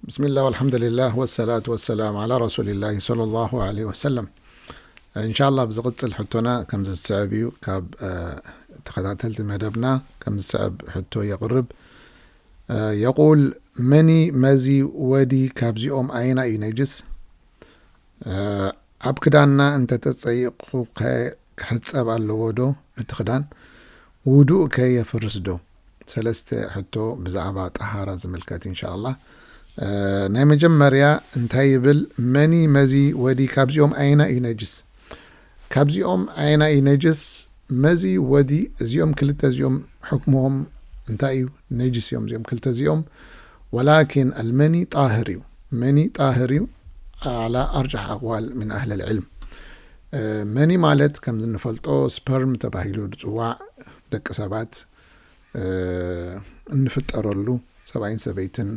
ብስሚላህ ወልሓምዱሊላህ ወሰላቱ ወሰላም ዓላ ረሱሊላህ ሰለላሁ ዓለይሂ ወሰለም። እንሻላ ብዝቕፅል ሕቶና ከምዚ ዝስዕብ እዩ። ካብ ተኸታተልቲ መደብና ከምዚ ዝስዕብ ሕቶ የቕርብ። የቁል መኒ መዚ ወዲ ካብዚኦም ኣየና እዩ ነጅስ? ኣብ ክዳንና እንተተፀይቑ ከ ክሕፀብ ኣለዎ ዶ እቲ ክዳን? ውዱእ ከ የፍርስ ዶ? ሰለስተ ሕቶ ብዛዕባ ጠሃራ ዝምልከት እንሻላ። ናይ መጀመርያ እንታይ ይብል? መኒ መዚ ወዲ ካብዚኦም ኣየና እዩ ነጅስ? ካብዚኦም ኣየና እዩ ነጅስ? መዚ ወዲ እዚኦም ክልተ እዚኦም ሕክምዎም እንታይ እዩ? ነጅስ እዮም እዚኦም ክልተ እዚኦም። ወላኪን ኣልመኒ ጣህር እዩ። መኒ ጣህር እዩ። ኣላ ኣርጃሕ ኣቅዋል ምን ኣህል ልዕልም። መኒ ማለት ከም እንፈልጦ ስፐርም ተባሂሉ ዝፅዋዕ ደቂ ሰባት እንፍጠረሉ ሰብኣይን ሰበይትን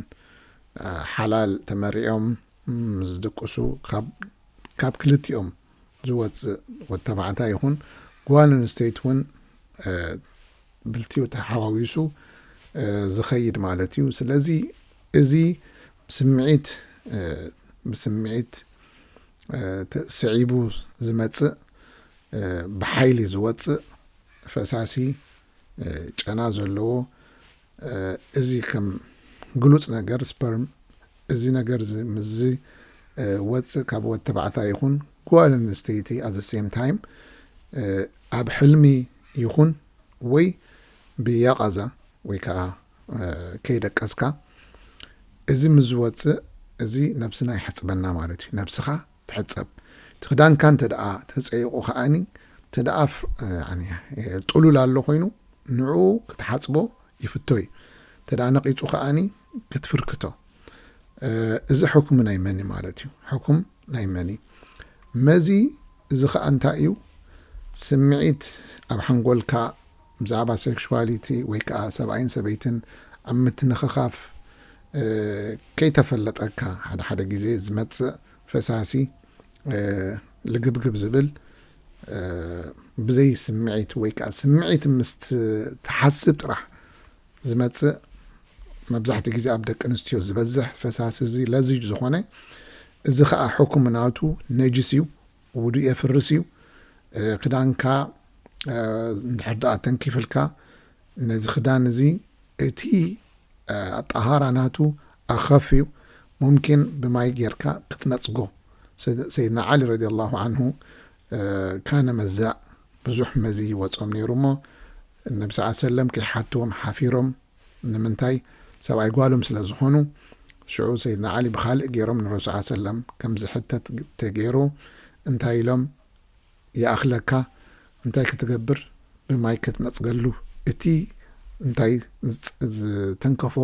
ሓላል ተመሪዖም ዝድቅሱ ካብ ክልቲኦም ዝወፅእ ወተባዕታ ይኹን ጓል ኣንስተይቲ እውን ብልቲኡ ተሓዋዊሱ ዝኸይድ ማለት እዩ። ስለዚ እዚ ስምዒት ብስምዒት ስዒቡ ዝመፅእ ብሓይሊ ዝወፅእ ፈሳሲ ጨና ዘለዎ እዚ ከም ግሉፅ ነገር ስፐርም እዚ ነገር እዚ ምስ ዝወፅእ ካብ ወተባዕታ ይኹን ጓል ኣንስተይቲ at the same time ኣብ ሕልሚ ይኹን ወይ ብያቓዛ ወይ ከዓ ከይደቀስካ እዚ ምስ ዝወፅእ እዚ ነብስና ይሕፅበና ማለት እዩ። ነብስኻ ትሕፀብ። እቲ ክዳንካ እንተ ደኣ ተፀይቑ ከዓኒ እንተ ደኣ ጥሉል ኣሎ ኮይኑ ንዕኡ ክትሓፅቦ ይፍቶ እዩ። እንተ ደኣ ነቒፁ ከዓኒ ክትፍርክቶ። እዚ ሕኩም ናይ መኒ ማለት እዩ። ሕኩም ናይ መኒ መዚ እዚ ከዓ እንታይ እዩ? ስምዒት ኣብ ሓንጎልካ ብዛዕባ ሴክሽዋሊቲ ወይ ከዓ ሰብኣይን ሰበይትን ኣብ ምትንኽኻፍ ከይተፈለጠካ ሓደ ሓደ ግዜ ዝመፅእ ፈሳሲ ልግብግብ ዝብል ብዘይ ስምዒት ወይ ከዓ ስምዒት ምስ ትሓስብ ጥራሕ ዝመፅእ መብዛሕትኡ ግዜ ኣብ ደቂ ኣንስትዮ ዝበዝሕ ፈሳሲ እዚ ለዚጅ ዝኾነ እዚ ከዓ ሕኩም ናቱ ነጅስ እዩ። ውዱእ የፍርስ እዩ። ክዳንካ እንድሕር ደኣ ተንኪፍልካ ነዚ ክዳን እዚ እቲ ኣጠሃራ ናቱ ኣኸፍ እዩ። ሙምኪን ብማይ ጌርካ ክትነፅጎ። ሰይድና ዓሊ ረዲየላሁ ዓንሁ ካነ መዛእ ብዙሕ መዚ ይወፆም ነይሩ እሞ ነቢ ስ ሰለም ከይሓትዎም ሓፊሮም ንምንታይ ሰብኣይ ጓሎም ስለ ዝኾኑ ሽዑ ሰይድና ዓሊ ብኻልእ ገይሮም ንረሱል ሰለም ከም ዝሕተት ተገይሩ እንታይ ኢሎም ይኣኽለካ እንታይ ክትገብር ብማይ ክትነፅገሉ እቲ እንታይ ዝተንከፎ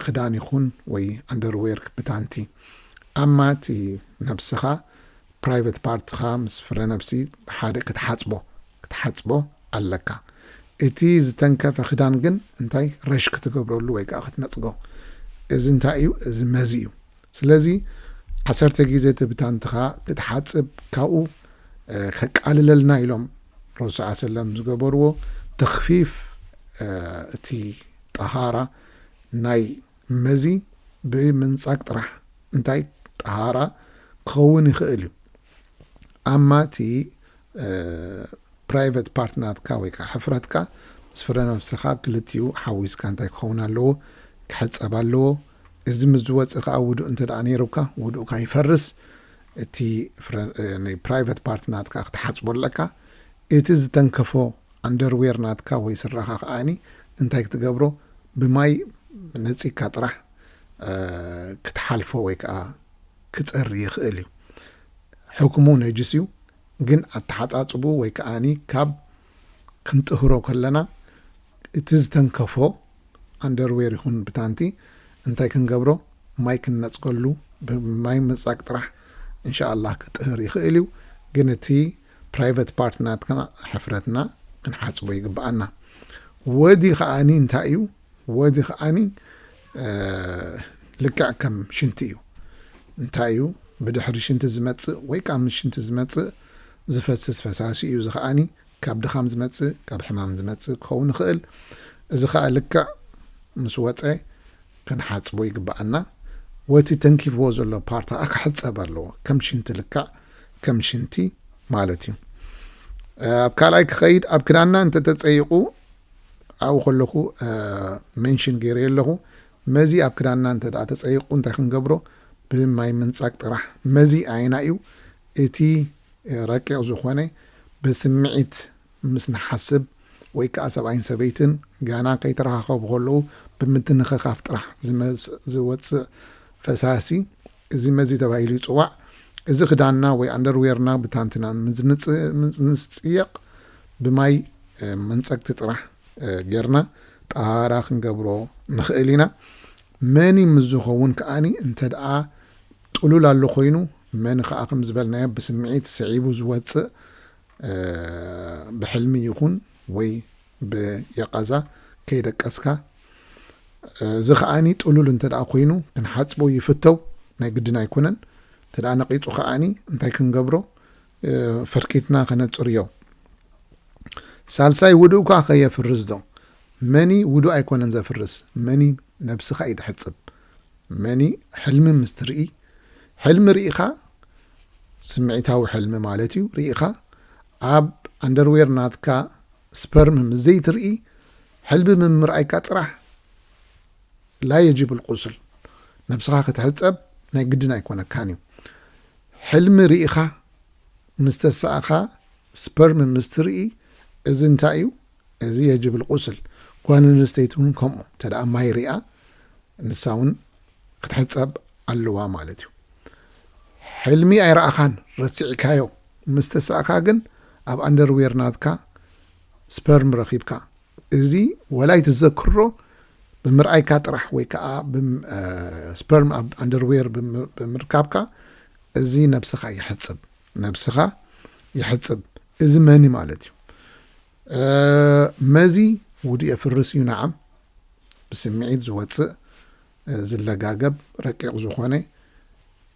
ክዳን ይኹን ወይ ኣንደርዌር ብታንቲ ኣማ እቲ ነብስኻ ፕራይቨት ፓርትኻ ምስ ፍረ ነብሲ ሓደ ክትሓፅቦ ክትሓፅቦ ኣለካ። እቲ ዝተንከፈ ክዳን ግን እንታይ ረሽ ክትገብረሉ ወይ ከዓ ክትነፅጎ እዚ እንታይ እዩ? እዚ መዚ እዩ። ስለዚ ዓሰርተ ግዜ እቲ ብታንትኻ ክትሓፅብ ካብኡ ከቃልለልና ኢሎም ረሱል ሰለም ዝገበርዎ ተኽፊፍ እቲ ጠሃራ ናይ መዚ ብምንጻግ ጥራሕ እንታይ ጠሃራ ክኸውን ይኽእል እዩ። ኣማ እቲ ፕራይቨት ፓርት ናትካ ወይ ከዓ ሕፍረትካ ምስ ፍረ ነብስኻ ክልቲኡ ሓዊስካ እንታይ ክኸውን ኣለዎ? ክሕጸብ ኣለዎ። እዚ ምስ ዝወፅእ ከዓ ውዱእ እንተ ደኣ ነይሩካ ውዱእካ ይፈርስ። እቲ ናይ ፕራይቨት ፓርት ናትካ ክትሓፅቦ ኣለካ። እቲ ዝተንከፎ ኣንደርዌር ናትካ ወይ ስረኻ ከዓኒ እንታይ ክትገብሮ ብማይ ነፂግካ ጥራሕ ክትሓልፎ ወይ ከዓ ክፀሪ ይኽእል እዩ። ሕክሙ ነጅስ እዩ፣ ግን ኣተሓፃፅቡ ወይ ከዓኒ ካብ ክንጥህሮ ከለና እቲ ዝተንከፎ ኣንደርዌር ይኹን ብታንቲ እንታይ ክንገብሮ ማይ ክንነፅገሉ ብማይ ምፃግ ጥራሕ እንሻኣላህ ክጥህር ይኽእል እዩ። ግን እቲ ፕራይቨት ፓርት ናትና ሕፍረትና ክንሓፅቦ ይግብኣና። ወዲ ከዓኒ እንታይ እዩ? ወዲ ከዓኒ ልክዕ ከም ሽንቲ እዩ። እንታይ እዩ? ብድሕሪ ሽንቲ ዝመፅእ ወይ ከዓ ምስ ሽንቲ ዝመፅእ ዝፈስስ ፈሳሲ እዩ። እዚ ከዓኒ ካብ ድኻም ዝመፅእ ካብ ሕማም ዝመፅእ ክኸውን ይኽእል። እዚ ከዓ ልክዕ ምስ ወፀ ክንሓፅቦ ይግብኣና። ወቲ ተንኪፍዎ ዘሎ ፓርት ክሕጸብ ኣለዎ። ከም ሽንቲ ልክዕ ከም ሽንቲ ማለት እዩ። ኣብ ካልኣይ ክኸይድ ኣብ ክዳንና እንተተጸይቑ ኣብኡ ከለኹ ሜንሽን ገይረ ኣለኹ። መዚ ኣብ ክዳንና እንተ ደኣ ተጸይቑ እንታይ ክንገብሮ? ብማይ ምንጻግ ጥራሕ። መዚ ኣየና እዩ? እቲ ረቂቕ ዝኾነ ብስምዒት ምስ ንሓስብ ወይ ከዓ ሰብኣይን ሰበይትን ጋና ከይተረኻኸቡ ከለዉ ብምትንኽኻፍ ጥራሕ ዝወፅእ ፈሳሲ እዚ መዚ ተባሂሉ ይፅዋዕ። እዚ ክዳንና ወይ ኣንደርዌርና ብታንትና ንፅየቕ ብማይ መንፀግቲ ጥራሕ ጌርና ጣራ ክንገብሮ ንኽእል ኢና። መኒ ምስ ዝኸውን ከዓኒ እንተ ደኣ ጥሉል ኣሎ ኮይኑ መኒ ከዓ ከም ዝበልናዮ ብስምዒት ስዒቡ ዝወፅእ ብሕልሚ ይኹን ወይ ብየቐዛ ከይደቀስካ እዚ ከዓኒ ጥሉል እንተ ደኣ ኮይኑ ክንሓፅቦ ይፍተው ናይ ግድን ኣይኮነን። እንተ ደኣ ነቒፁ ከዓኒ እንታይ ክንገብሮ ፈርኪትና ከነፅርዮ። ሳልሳይ ውዱእ ከ ከየፍርስ ዶ? መኒ ውዱእ ኣይኮነን ዘፍርስ፣ መኒ ነብስኻ እዩ ድሕጽብ። መኒ ሕልሚ ምስ ትርኢ፣ ሕልሚ ርኢኻ፣ ስምዒታዊ ሕልሚ ማለት እዩ፣ ርኢኻ ኣብ ኣንደርዌር ናትካ ስፐርም ምስ ዘይትርኢ ሕልሚ ምምርኣይካ ጥራሕ ላ የጅብ ልቁስል፣ ነብስኻ ክትሕጸብ ናይ ግድን ኣይኮነካን እዩ። ሕልሚ ርኢኻ ምስ ተሳእኻ ስፐርም ምስ ትርኢ እዚ እንታይ እዩ? እዚ የጅብ ልቁስል። ጓል ኣንስተይቲ እውን ከምኡ እንተ ደኣ ማይ ሪኣ ንሳ እውን ክትሕጸብ ኣለዋ ማለት እዩ። ሕልሚ ኣይረኣኻን ረሲዕካዮ ምስ ተሳእኻ ግን ኣብ ኣንደርዌር ናትካ ስፐርም ረኺብካ እዚ ወላ ኣይትዘክሮ ብምርኣይካ ጥራሕ ወይ ከዓ ስፐርም ኣብ ኣንደርዌር ብምርካብካ እዚ ነብስኻ ይሕፅብ ነብስኻ ይሕፅብ። እዚ መኒ ማለት እዩ። መዚ ውዱእ የፍርስ እዩ። ነዓም ብስምዒት ዝወፅእ ዝለጋገብ ረቂቕ ዝኾነ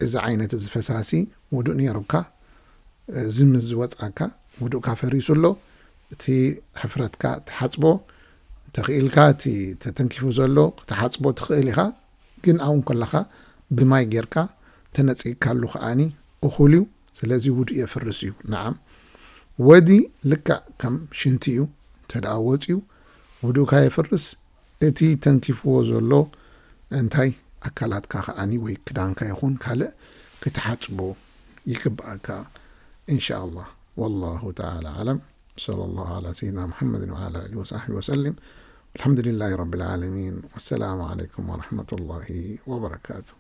እዚ ዓይነት እዚ ፈሳሲ ውዱእ ነይሩካ እዚ ምስ ዝወፅኣካ ውዱእካ ፈሪሱ ኣሎ። እቲ ሕፍረትካ ትሓፅቦ እንተኽኢልካ እቲ ተተንኪፉ ዘሎ ክትሓፅቦ ትኽእል ኢኻ። ግን ኣብኡ ከለኻ ብማይ ጌርካ ተነፂግካሉ ከዓኒ እኹል እዩ። ስለዚ ውዱእ የፍርስ እዩ። ነዓም ወዲ ልክዕ ከም ሽንቲ እዩ። እንተ ደኣ ወፅዩ ውዱእካ የፍርስ። እቲ ተንኪፍዎ ዘሎ እንታይ ኣካላትካ ከዓኒ ወይ ክዳንካ ይኹን ካልእ ክትሓፅቦ ይግብኣካ። ኢንሻኣላህ። ወላሁ ተዓላ ኣዕለም። صلى الله على سيدنا محمد وعلى آله وصحبه وسلم. الحمد لله رب العالمين. والسلام عليكم ورحمة الله وبركاته.